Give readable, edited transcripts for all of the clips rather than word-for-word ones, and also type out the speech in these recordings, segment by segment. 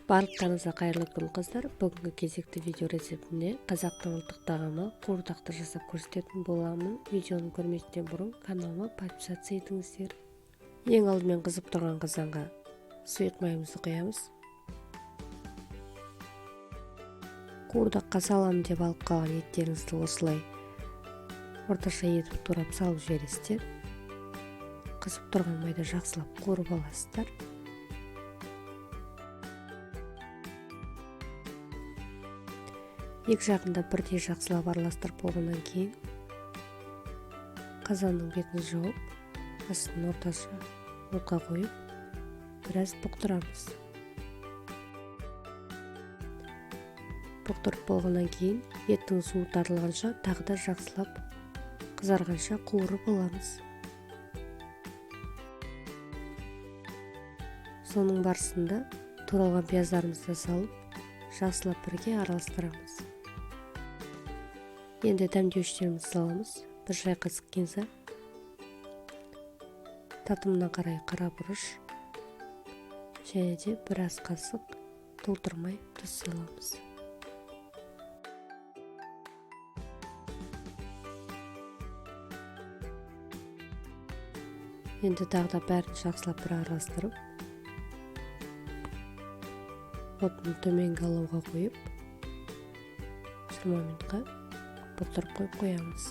Барлықтарыңызға қайырлы күн, қыздар. Бүгінгі кезекті видео рецептінде қазақтың ұлттық тағамы қуырдақты жасап көрсететін боламын. Видеоны көрместен бұрын каналыма подписаться етіңіздер. Ең алдымен қызып тұрған қазанға сұйық майымызды құямыз. Қуырдаққа саламын деп алып қалған еттеріңізді осылай орташа етіп турап салып жібересіздер. Қызып тұрған майда жақсылап қуырып аласыздар. Екі жағында бірдей жақсылап араластырып болғаннан кейін қазанның бетін жауып, астын орташа отқа қойып, біраз бұқтырамыз. Бұқтырып болғаннан кейін еттің суы тартылғанша тағы да жақсылап қызарғанша қуырып аламыз. Соның барысында туралған пияздарымызды салып, жақсылап бірге араластырамыз. Енді дәмдеуіштерімізді саламыз. 1 шай қасық кинза, татымына қарай қара бұрыш және де бір ас қасық толтырмай тұз саламыз. Енді тағы да бәрін жақсылап бір араластырып, отын төменгі алауға қойып, 20 минутқа бұқтырып қойып қоямыз.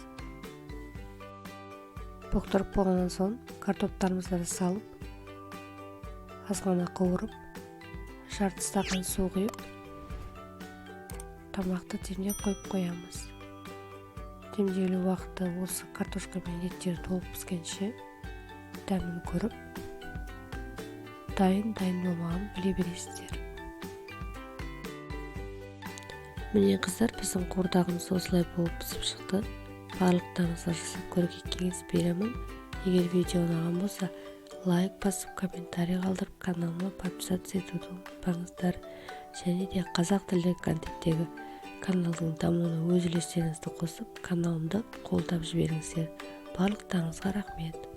Бұқтырып болғаннан соң картоптарымызды салып, аз ғана қуырып, жарты стақан су құйып, тамақты демдеп қойып қоямыз. Демделу уақыты осы картошка мен еттер толық піскенше дәмін көріп, дайын болмағанын біле бересіздер. Міне қыздар, біздің қуырдағымыз осылай болып пісіп шықты. Барлықтарыңызға жасап көруге кеңес беремін. Егер видео ұнаған болса, лайк басып, комментарий қалдырып, каналыма подписаться етуді ұмытпаңыздар. Және де қазақ тілді контенттегі каналдың дамуына өз үлестеріңізді қосып, каналымды қолдап жіберіңіздер. Барлықтарыңызға рахмет.